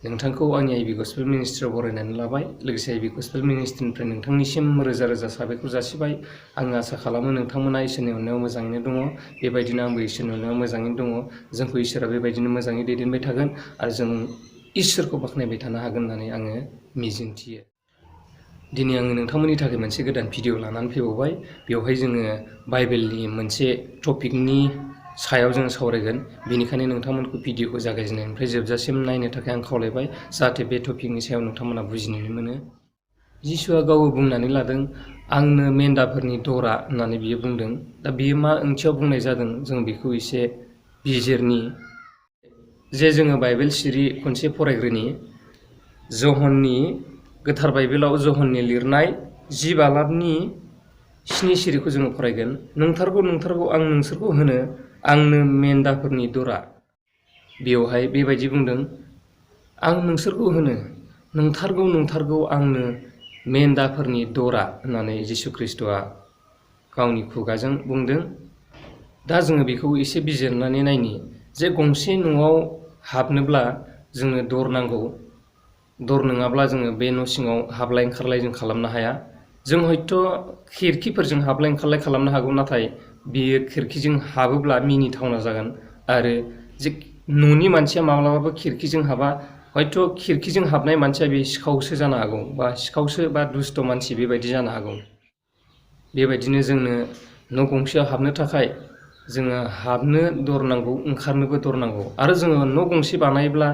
नोंथांखौ आंनि I.B.Gospel मिनिस्ट्रियाव बरायनानै लाबाय। लोगोसे I.B.Gospel मिनिस्ट्रिनिफ्राय नोंथांनिसिम रोजा रोजा साबायखर जासिबाय। आं आसा खालामो नोंथांमोना इसोरनि अननायाव मोजाङैनो दङ। बेबायदिनो आंबो इसोरनि अननायाव मोजाङैनो दङ। जोंखौ इसोरा बेबायदिनो मोजाङै दैदेनबाय थागोन आरो जों इसोरखौ बाख्नायबाय थानो हागोन होननानै आङो मिजिंथियो। दिनै आङो नोंथांमोननि थाखाय मोनसे गोदान भिडिअ लानानै फैबावबाय। बेवहाय जोङो बाइबेलनि मोनसे टपिकनि सायाव जों सावरायगोन। बेनिखायनो नोंथांमोनखौ भिडिअखौ जागायजेननायनिफ्राय जोबजासिम नायनो थाखाय आं खावलायबाय, जाहाथे बे टपिकनि सायाव नोंथांमोना बुजिनो मोनो। जिसुआ गाव बुंनानै लादों, आंनो मेन्दाफोरनि दरा होननानै बियो बुंदों। दा बियो मा ओंथियाव बुंनाय जादों जों बेखौ एसे बिजिरनि। जे जोङो बाइबेल सिरि खनसे फरायग्रोनि। जहननि गोथार बाइबेलाव जहननि लिरनाय 10 बालाबनि 7 सिरिखौ जोङो फरायगोन। नंथारगौ नंथारगौ आं नोंसोरखौ होनो, आंनो मेन्दाफोरनि दरा। बेवहाय बेबायदि बुंदों, आं नोंसोरखौ होनो, नंथारगौ नंथारगौ आंनो मेन्दाफोरनि दरा होननानै जिसु ख्रिस्ट'आ गावनि खुगाजों बुंदों। दा जोङो बेखौ एसे बिजिरनानै नायनि, जे गंसे न'आव हाबनोब्ला जोंनो दर नांगौ। दर नङाब्ला जोङो बे न' सिङाव हाबलाय ओंखारलाय जों खालामनो हाया। जों हयथ' खिरखिफोरजों हाबलाय ओंखारलाय खालामनो हागौ, नाथाय बियो खिरखिजों हाबोब्ला मिनिथावना जागोन। आरो जे न'नि मानसिया माब्लाबाबो खिरखिजों हाबा, हयथ' खिरखिजों हाबनाय मानसिया बे सिखावसो जानो हागौ, बा सिखावसो बा दुष्ट मानसि बेबायदि जानो हागौ। बेबायदिनो जोंनो न' गंसेयाव हाबनो थाखाय जोङो हाबनो दर नांगौ, ओंखारनोबो दर नांगौ। आरो जोङो न' गंसे बानायोब्ला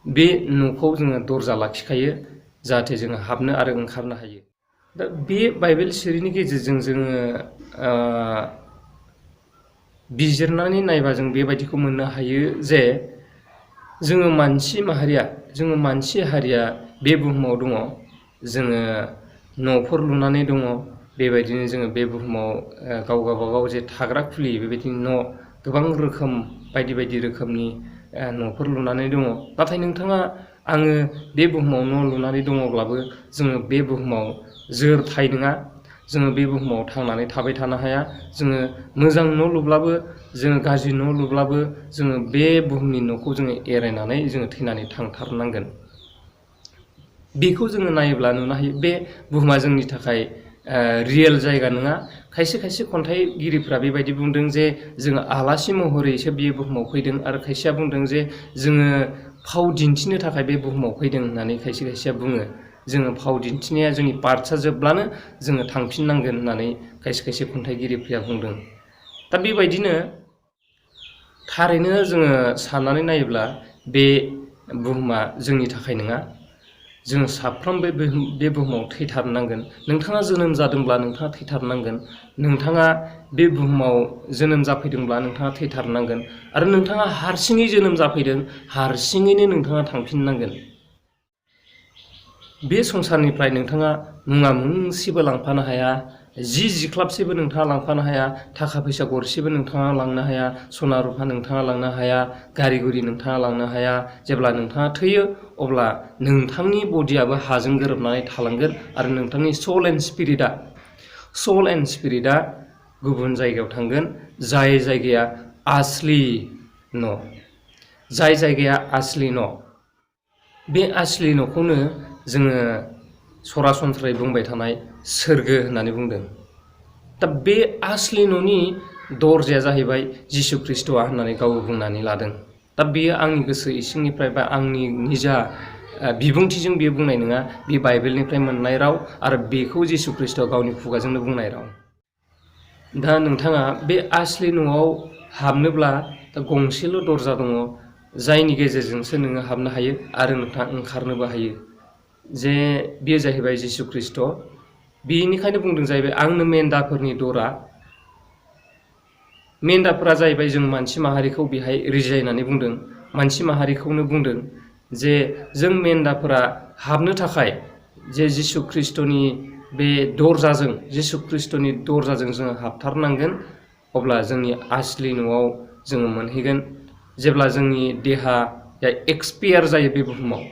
बे न'खौ जोङो दरजा लाखिखायो, जाहाथे जोङो हाबनो आरो ओंखारनो हायो। दा बे बाइबेल सिरिनि गेजेरजों जोङो बिजिरनानै नायबा जों बेबायदिखौ मोननो हायो जे जोङो मानसि हारिया बे बुहुमाव दङ। जोङो न'फोर लुनानै दङ। बेबायदिनो जोङो बे बुहुमाव गाव गावबागाव जे थाग्रा खुलि, बेबायदिनो न' गोबां रोखोम बायदि बायदि रोखोमनि न'फोर लुनानै दङ। नाथाय नोंथाङा आङो बे बुहुमाव न' लुनानै दङब्लाबो जोङो बे बुहुमाव जोरथाय नङा। जोङो बे बुहुमाव थांनानै थाबाय थानो हाया। जोङो मोजां न' लुब्लाबो, जोङो गाज्रि न' लुब्लाबो, जोङो बे बुहुमनि न'खौ जोङो एरायनानै जोङो थैनानै थांथारनांगोन। बेखौ जोङो नायोब्ला नुनो हायो, बे बुहुमा जोंनि थाखाय रियेल जायगा नङा। खायसे खायसे खन्थाइगिरिफ्रा बेबायदि बुंदों जे जोङो आलासि महरैसो बे बुहुमाव फैदों, आरो खायसेया बुंदों जे जोङो फाव दिन्थिनो थाखाय बे बुहुमाव फैदों होननानै खायसे खायसेया बुङो। जोङो फाव दिन्थिनाया जोंनि पार्टसा जोबब्लानो जोङो थांफिननांगोन होननानै खायसे खायसे खन्थाइगिरिफ्रा बुंदों। दा बेबायदिनो थारैनो जोङो साननानै नायोब्ला बे बुहुमा जोंनि थाखाय नङा। जों साफ्रोमबो बे बुहुमाव थैथारनांगोन। नोंथाङा जोनोम जादोंब्ला नोंथाङा थैथारनांगोन। नोंथाङा बे बुहुमाव जोनोम जाफैदोंब्ला नोंथाङा थैथारनांगोन। आरो नोंथाङा हारसिङै जोनोम जाफैदों, हारसिङैनो नोंथाङा थांफिननांगोन। बे संसारनिफ्राय नोंथाङा मुङा मुंसेबो लांफानो हाया, जिख्लाबसेबो नोंथाङा लांफानो हाया, थाखा फैसा गरसेबो नोंथाङा लांनो हाया, सना रुफा नोंथाङा लांनो हाया, गारि गुरि नोंथाङा लांनो हाया। जेब्ला नोंथाङा थैयो, अब्ला नोंथांनि बडियाबो हाजों गोरोबनानै थालांगोन, आरो नोंथांनि सोल एन्ड स्पिरिटआ गुबुन जायगायाव थांगोन, जाय जायगाया आसलि न'। जाय जायगाया आसलि न', बे आसलि न'खौनो जोङो सरासनस्रायै बुंबाय थानाय सोरगो होननानै बुंदों। दा बे आसलि न'नि दरजाया जाहैबाय जिसु ख्रिस्ट'आ होननानै गाव बुंनानै लादों। दा बेयो आंनि गोसो इसिंनिफ्राय बा आंनि निजा बिबुंथिजों बेयो बुंनाय नङा। बे बाइबेलनिफ्राय मोननाय राव, आरो बेखौ जिसु ख्रिस्ट'आ गावनि खुगाजोंनो बुंनाय राव। दा नोंथाङा बे आसलि न'आव हाबनोब्ला गंसेल' दरजा दङ, जायनि गेजेरजोंसो नोङो हाबनो हायो आरो नोंथाङा ओंखारनोबो हायो। जे बेयो जाहैबाय जिसु ख्रिस्ट'। बेनिखायनो बुंदों जाहैबाय, आंनो मेन्दाफोरनि दरा। मेन्दाफोरा जाहैबाय जों मानसि माहारिखौ बेहाय रिजायनानै बुंदों। मानसि माहारिखौनो बुंदों जे जों मेन्दाफोरा हाबनो थाखाय जे जिसु ख्रिस्ट'नि बे दरजाजों, जिसु ख्रिस्ट'नि दरजाजों जोङो हाबथारनांगोन। अब्ला जोंनि आसलि न'आव जोङो मोनहैगोन। जेब्ला जोंनि देहाया एक्सपायार जायो बे बुहुमाव,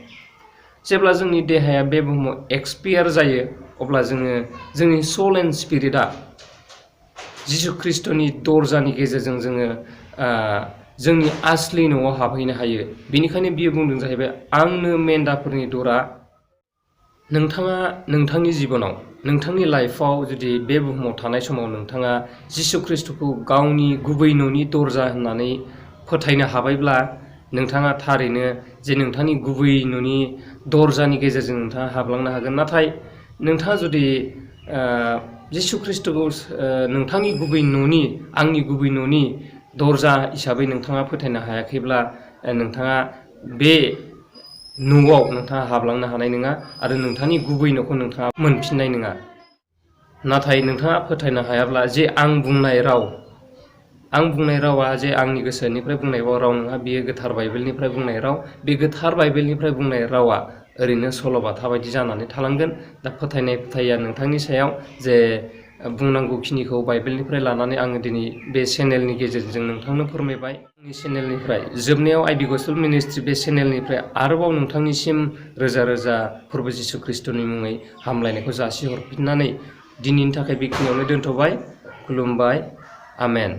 जेब्ला जोंनि देहाया बे बुहुमाव एक्सपायार जायो, अब्ला जोंनि सोल एन्ड स्पिरिटआ जिसु ख्रिस्ट'नि दरजानि गेजेरजों जोंनि आसलि न'आव हाबहैनो हायो। बेनिखायनो बियो बुंदों जाहैबाय, आंनो मेन्दाफोरनि दरा। नोंथाङा नोंथांनि जिबनाव, नोंथांनि लाइफआव जुदि बे बुहुमाव थानाय समाव नोंथाङा जिसु ख्रिस्ट'खौ गावनि गुबै न'नि दरजा होननानै फोथायनो हाबायब्ला, नोंथाङा थारैनो जे नोंथांनि गुबै न'नि दरजानि गेजेरजों नोंथाङा हाबलांनो हागोन। नाथाय नोंथाङा जुदि जिसु ख्रिस्ट'खौ नोंथांनि गुबै न'नि, आंनि गुबै न'नि दरजा हिसाबै नोंथाङा फोथायनो हायाखैब्ला, नोंथाङा बे न'आव नोंथाङा हाबलांनो हानाय नङा आरो नोंथांनि गुबै न'खौ नोंथाङा मोनफिननाय नङा। नाथाय नोंथाङा फोथायनो हायाब्ला जे आं बुंनाय रावा जे आंनि गोसोनिफ्राय बुंनाय राव नङा, बियो गोथार बाइबेलनिफ्राय बुंनाय राव। बे गोथार बाइबेलनिफ्राय बुंनाय रावा ओरैनो सल'बाथा बायदि जानानै थालांगोन। दा फोथायनाया नोंथांनि सायाव, जे बुंनांगौखिनिखौ बाइबेलनिफ्राय लानानै आङो दिनै बे चेनेलनि गेजेरजों नोंथांनो फोरमायबाय। आंनि चेनेलनिफ्राय जोबनायाव I.B.Gospel मिनिस्ट्रि बे चेनेलनिफ्राय आरोबाव नोंथांनिसिम रोजा रोजा प्रभु जिसु ख्रिस्ट'नि मुङै हामलायनायखौ जासिहरफिननानै दिनैनि थाखाय बेखिनियावनो दोनथ'बाय। खुलुमबाय। आमेन।